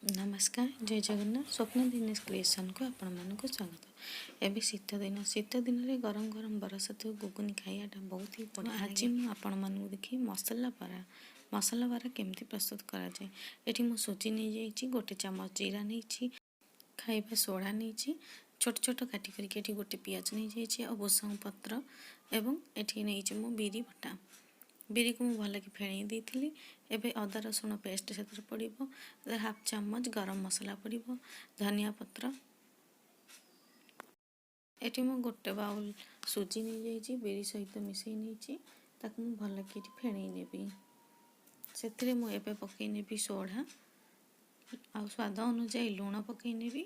ନମସ୍କାର, ଜୟ ଜଗନ୍ନାଥ। ସ୍ୱପ୍ନ ଦିନେଶ କ୍ରିଏସନ୍କୁ ଆପଣମାନଙ୍କୁ ସ୍ୱାଗତ। ଏବେ ଶୀତ ଦିନ। ଶୀତ ଦିନରେ ଗରମ ଗରମ ବରା ସହିତ ଘୁଗୁନି ଖାଇବାଟା ବହୁତ ହି ବଢ଼ିଆ। ଆଜି ମୁଁ ଆପଣମାନଙ୍କୁ ଦେଖି ମସଲା ବରା, ମସଲା ବରା କେମିତି ପ୍ରସ୍ତୁତ କରାଯାଏ। ଏଠି ମୁଁ ସୁଜି ନେଇଯାଇଛି, ଗୋଟେ ଚାମଚ ଜିରା ନେଇଛି, ଖାଇବା ସୋଡ଼ା ନେଇଛି, ଛୋଟ ଛୋଟ କାଟି କରିକି ଏଠି ଗୋଟେ ପିଆଜ ନେଇଯାଇଛି ଆଉ ଭୃସଙ୍ଗ ପତ୍ର, ଏବଂ ଏଠି ନେଇଛି ମୁଁ ବିରି ବଟା। ବିରିକୁ ମୁଁ ଭଲକି ଫେଣେଇ ଦେଇଥିଲି। ଏବେ ଅଦା ରସୁଣ ପେଷ୍ଟ ସେଥିରେ ପଡ଼ିବ, ହାଫ୍ ଚାମଚ ଗରମ ମସଲା ପଡ଼ିବ, ଧନିଆ ପତ୍ର। ଏଠି ମୁଁ ଗୋଟେ ବାଉଲ୍ ସୁଜି ନେଇଯାଇଛି, ବିରି ସହିତ ମିଶାଇ ନେଇଛି। ତାକୁ ମୁଁ ଭଲକି ଏଠି ଫେଣେଇ ନେବି। ସେଥିରେ ମୁଁ ଏବେ ପକାଇ ନେବି ସୋଢ଼ା ଆଉ ସ୍ୱାଦ ଅନୁଯାୟୀ ଲୁଣ ପକାଇ ନେବି।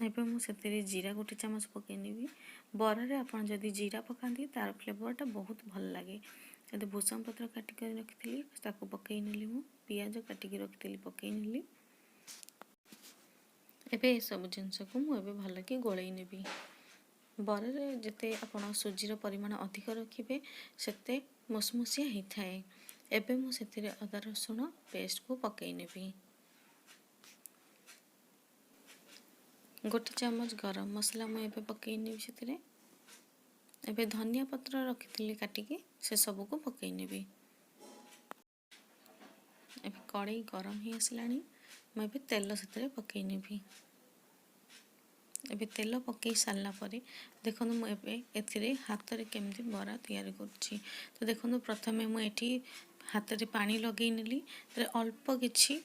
ଏବେ ମୁଁ ସେଥିରେ ଜିରା ଗୋଟେ ଚାମଚ ପକାଇ ନେବି। ବରାରେ ଆପଣ ଯଦି ଜିରା ପକାନ୍ତି, ତା'ର ଫ୍ଲେଭରଟା ବହୁତ ଭଲ ଲାଗେ। ଯଦି ଭୃସଙ୍ଗ ପତ୍ର କାଟିକରି ରଖିଥିଲି, ତାକୁ ପକାଇ ନେଲି। ମୁଁ ପିଆଜ କାଟିକି ରଖିଥିଲି, ପକାଇ ନେଲି। ଏବେ ଏସବୁ ଜିନିଷକୁ ମୁଁ ଏବେ ଭଲକି ଗୋଳେଇ ନେବି। ବରାରେ ଯେତେ ଆପଣ ସୁଜିର ପରିମାଣ ଅଧିକ ରଖିବେ, ସେତେ ମୁସମୁସିଆ ହେଇଥାଏ। ଏବେ ମୁଁ ସେଥିରେ ଅଦା ରସୁଣ ପେଷ୍ଟକୁ ପକାଇ ନେବି। ଗୋଟେ ଚାମଚ ଗରମ ମସଲା ମୁଁ ଏବେ ପକାଇ ନେବି ସେଥିରେ। ଏବେ ଧନିଆ ପତ୍ର ରଖିଥିଲି କାଟିକି, ସେସବୁକୁ ପକାଇ ନେବି। ଏବେ କଡ଼େଇ ଗରମ ହେଇ ଆସିଲାଣି। ମୁଁ ଏବେ ତେଲ ସେଥିରେ ପକାଇ ନେବି। ଏବେ ତେଲ ପକାଇ ସାରିଲା ପରେ ଦେଖନ୍ତୁ, ମୁଁ ଏବେ ଏଥିରେ ହାତରେ କେମିତି ବରା ତିଆରି କରୁଛି। ତ ଦେଖନ୍ତୁ, ପ୍ରଥମେ ମୁଁ ଏଠି ହାତରେ ପାଣି ଲଗାଇ ନେଲି। ଅଳ୍ପ କିଛି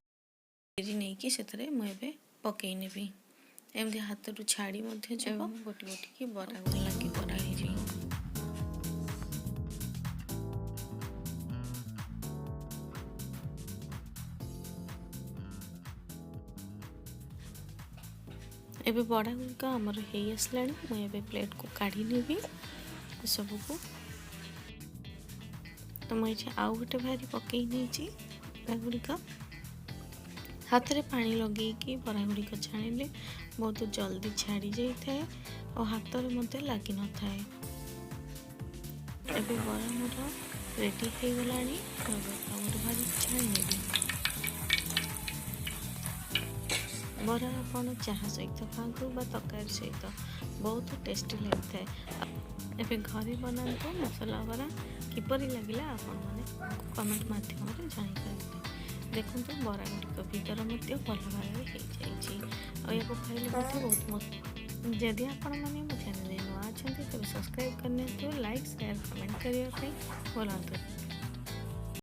ବିରି ନେଇକି ସେଥିରେ ମୁଁ ଏବେ ପକାଇ ନେବି। ଏମିତି ହାତରୁ ଛାଡ଼ି ମଧ୍ୟ ଯିବ। ଗୋଟି ଗୋଟିକି ବରା ଲାଗି ବରା ହେଇଯିବ। ଏବେ ବଡ଼ା ଗୁଡ଼ିକ ଆମର ହେଇ ଆସିଲାଣି। ମୁଁ ଏବେ ପ୍ଲେଟ୍କୁ କାଢ଼ି ନେବି ଏସବୁକୁ। ତ ମୁଁ ଏଠି ଆଉ ଗୋଟେ ଭାରି ପକାଇ ନେଇଛି ବରା ଗୁଡ଼ିକ। ହାତରେ ପାଣି ଲଗେଇକି ବରା ଗୁଡ଼ିକ ଛାଣିଲେ ବହୁତ ଜଲ୍ଦି ଛାଡ଼ି ଯାଇଥାଏ ଆଉ ହାତରେ ମଧ୍ୟ ଲାଗିନଥାଏ। ଏବେ ବରା ମୋର ରେଡ଼ି ହେଇଗଲାଣି। ଏବେ ଆଉ ଗୋଟେ ଭାରି ଛାଣି ନେବି। ବରା ଆପଣ ଚାହା ସହିତ ଖାଆନ୍ତୁ ବା ତରକାରୀ ସହିତ, ବହୁତ ଟେଷ୍ଟି ଲାଗିଥାଏ। ଏବେ ଘରେ ବନାନ୍ତୁ ମସଲା ବରା। କିପରି ଲାଗିଲା ଆପଣମାନେ କମେଣ୍ଟ ମାଧ୍ୟମରେ ଜାଣିପାରିବେ। ଦେଖନ୍ତୁ, ବରା ଗୁଡ଼ିକ ଭିତର ମଧ୍ୟ ଭଲ ଭାବରେ ହେଇଯାଇଛି ଆଉ ଏହାକୁ ଖାଇଲେ ମଧ୍ୟ ବହୁତ। ଯଦି ଆପଣମାନେ ମୋ ଚ୍ୟାନେଲରେ ନୂଆ ଅଛନ୍ତି, ତେବେ ସବସ୍କ୍ରାଇବ୍ କରିନିଅନ୍ତୁ। ଲାଇକ୍, ସେୟାର, କମେଣ୍ଟ କରିବା ପାଇଁ ଭୁଲନ୍ତୁ